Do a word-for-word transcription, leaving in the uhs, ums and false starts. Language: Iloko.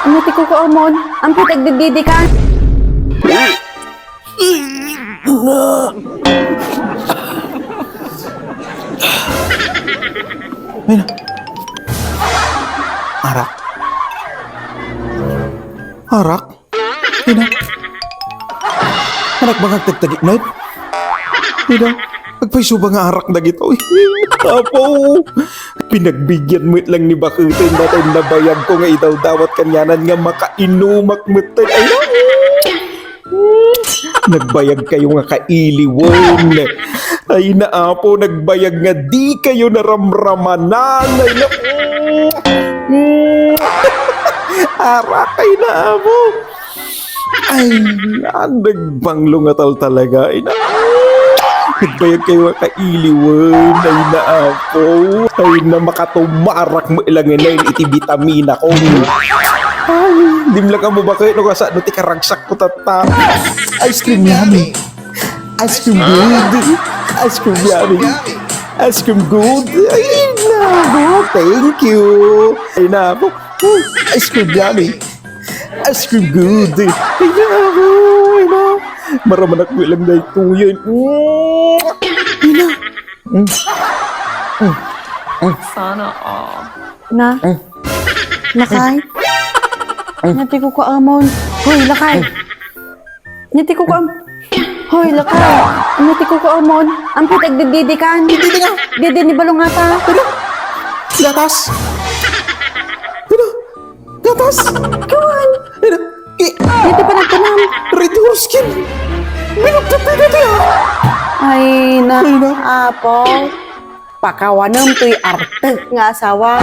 Ania ti kukuamon? Ampay dagdagdidikan? Ay na. Arak. Arak? Ay na. Anak, bangag tagtagik na. Ay na. Agpayso ba nga arak dagitoy? Apo! Pinagbidian met lang ni Baketen daytoy nabayag ko nga idawdawat kanianan nga makainumak met. Ay, ay, nagbayag kayo nga kailiwen. Ay, na, Apo, nagbayag nga di kayo naramramanan. Ay, na, mm, mm. Arak, ay, na, Apo. Ay, na, nagbanglo nga tal talaga. Ay, na, nagbayag kayo nga kailiwen. Ay, na, Apo. Ay, na, makatumarak mo ilangan na iti bitamina ko. Ay, dimla ka mo ba kayo? No, kasa, no, ti karagsak ko tata. Ice cream yummy. Ice cream good. Ice cream yummy. Ice cream good. Ay, na, Apo. Thank you. Ay, na, Apo. Ice cream yummy. Ice cream good. Ay, na, Apo. Ay, na. Maramanak mo lang daytoy. Mm. Ay, na. Mm. Mm. Mm. Sana all. Na? Mm. Lakay? Mm. Ania ti kukuamon? Hoy, lakay! Mm. Ania ti kukuam-, hoy, lakay! Ania ti kukuamon? Ampay dagdagdidikan? Didi nga! Didi ni balungata! Ano? Gatas? Ano? Gatas? Kuan! Ano? I- Ania ti panagkunam? Red horse skin! Binugtot na dito! Ay, na, Ay, na. Apo. Pakawanem toy artek nga asawa.